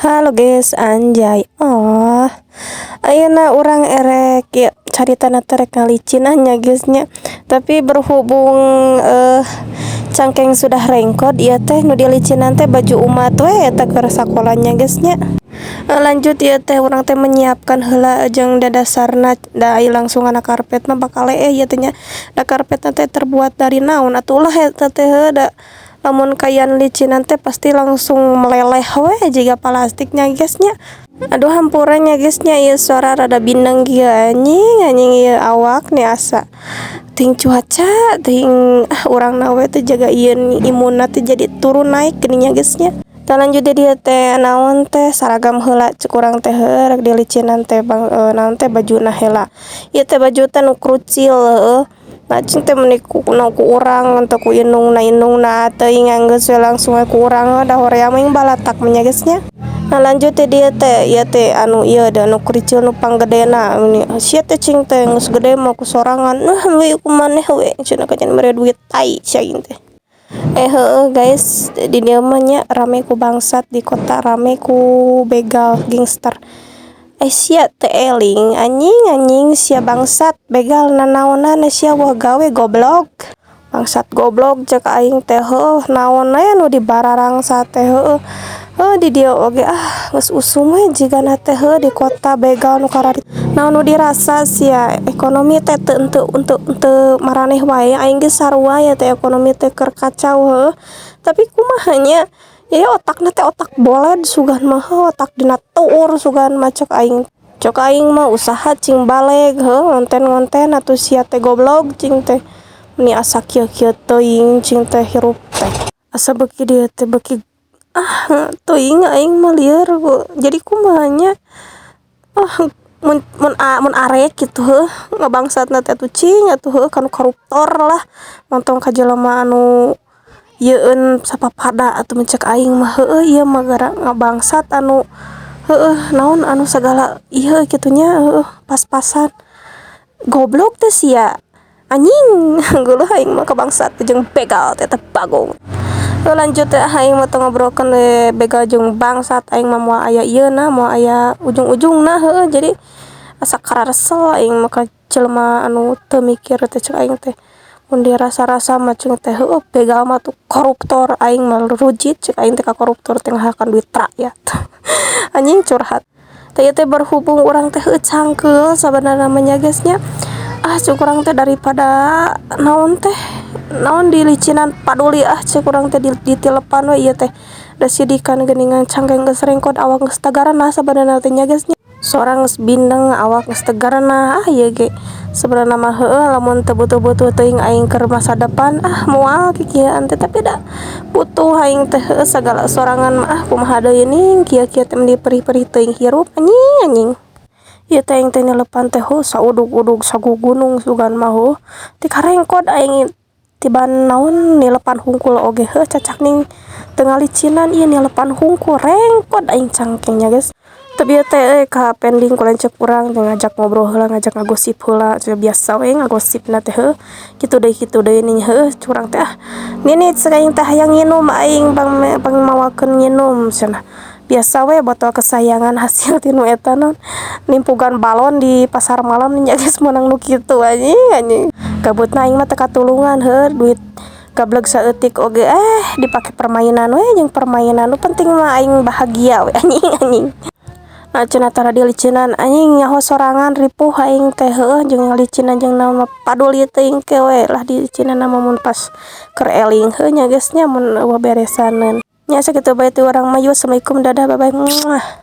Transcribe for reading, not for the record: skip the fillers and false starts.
Halo guys, anjay. Oh, ayeuna urang erek ya caritana teh rek ngalicinan nya, guys, nya. Tapi berhubung cangkeng sudah rengkod, ieu teh nu dilicinan teh baju umat we eta keur sakola nya, guys, nya. Lanjut ieu teh urang teh menyiapkan heula jeung dadasarna, da ai langsung kana karpet mah bakal leeh ieu teh nya. Da karpetna teh terbuat dari naon atuh lah eta teh, heuh, da lamun kayan licinan teh pasti langsung meleleh we jiga plastiknya, guys, nya. Aduh, hampura nya, guys, nya, ieu suara rada bindeng kieu, anjing anjing, ieu awak nih asa ting cuaca ting ah, urangna we teh jaga ieu imunna teh jadi turun naik geuning nya, guys, nya. Tah, lanjut di dieu teh naon teh saragam heula cek urang teh, heuh, rek dilicinan teh bang, naon teh bajuna heula. Ieu teh baju teh nu krucil, heueuh. Nah, cing teh meuni ku ku urang teu ku indungna indungna teuing, geus we langsung we ku urang da hoream mah balatak mah nya, guys, nya. Nah, lanjut di dieu teh ieu teh anu ieu da nu krucil nu panggedena, sia teh cing teh geus gede mah ku sorangan, nah we ku maneh we cenah kajan mere duit tai si aing teh. Eh, heueuh guys, di dieu mah nya rame ku bangsat, di kota rame ku begal gangster. Eh, sia teu eling, anjing anjing, sia bangsat begal nanaonan sia wah gawe, goblok. Bangsat goblok cek aing teh, heueuh, naon we nu dibararangsa teh, heueuh. Heuh, di dieu oge ah geus usum we jigana teh, heueuh, di kota begal nu kararitu. Naon nu dirasa sia, ekonomi teh teu henteu henteu teu maraneh wae, aing ge sarua ya teh, ekonomi teh keur kacau, heueuh. Tapi kumaha nya, ya otakna teh otak boled sugan mah, heuh, otak dina tuur sugan mah cek aing. Cek aing mah usaha cing baleg, heuh, ngonten-ngonten atuh sia teh, goblok cing teh. Meni asa kieu-kieu teuing cing teh hirup teh. Asa beuki dieu teh beuki ah teuing aing mah lieur jadi kumaha nya, ah mun mun mun arek kitu, heuh, ngabangsatna teh atuh cing atuh, heuh, ka nu koruptor lah, montong ka jelema anu yeueun sapapada atuh mun cek aing mah, heueuh, ieu mah gara ngabangsat anu, heueuh, naon anu sagala ieu kitu nya, heueuh, pas-pasan goblok teh sia, anjing. Geuleuh aing mah ka bangsat jeung begal teh bagong. Lanjut teh aing mah teu ngobrolkeun we begal jeung bangsat, aing mah moal aya ieuna, moal aya ujung-ujungna, heueuh, jadi asa kararesel aing mah ka jelema anu teu mikir teh. Cek aing teh mun dirasa-rasa mah cing teh, heueuh, begal mah tuh koruptor, aing mah rujit cek aing teh ka koruptor teh ngahakan duit rakyat, anjing, curhat. Tah, ieu teh berhubung urang teh, heueuh, cangkeul sabenerna mah nya, guys, nya. Ah, cek urang teh daripada naon teh naon dilicinan, paduli ah cek urang teh, ditilepan we ieu teh da sidikan geuningan cangkeng geus rengkod, awak geus tagarenah sabenerna teh nya, guys, nya. Sorang geus bindeng, awak geus tegarenah. Ah, ieu ge sabenerna mah, heueuh, lamun teu butuh-butuh teuing aing keur masa depan, ah moal kikieuan teh, tapi da butuh aing teh, heueuh, sagala sorangan mah. Ah, kumaha deui ning kieu-kieu teh, meni perih-perih teuing hirup, anjing anjing. Ieu teh aing teh nyelepan teh, heuh, saudug-udug sagugunung sugan mah, heuh, ti karengkod aing tiban naon nilepan hungkul oge, heuh, cacak ning teu ngalicinan ieu nilepan hungkul rengkod aing cangkeng nya, guys. Tapi ieu teh euy ka pending ku lanceuk urang teh, ngajak ngobrol heula, ngajak ngagosip heula, biasa we ngagosipna teh, heuh, kitu deui ning, heueuh. Curang teh ah, nini cek aing teh, hayang nginum aing, pang pang mawakeun nginum cenah. Biasa we botol kesayangan hasil tinu eta naon nimpugan balon di pasar malam nya, geus meunang nu kitu, anjing anjing. Gabutna aing mah teu katulungan, heuh, duit gableg saeutik oge eh dipake permainan we jeung permainan, nu penting mah aing bahagia we, anjing anjing. Nah, cenah tara dilicinan, anjing, nyaho sorangan ripuh aing teh, heueuh, jeung ngalicinan jeung naon mah paduli teuing ke we lah dilicinan mah mun pas keur eling, heuh nya, geus nya, mun eueuh beresaneun nya. Sakitu bae ti urang mah. Assalamualaikum, dadah, bye bye, muah.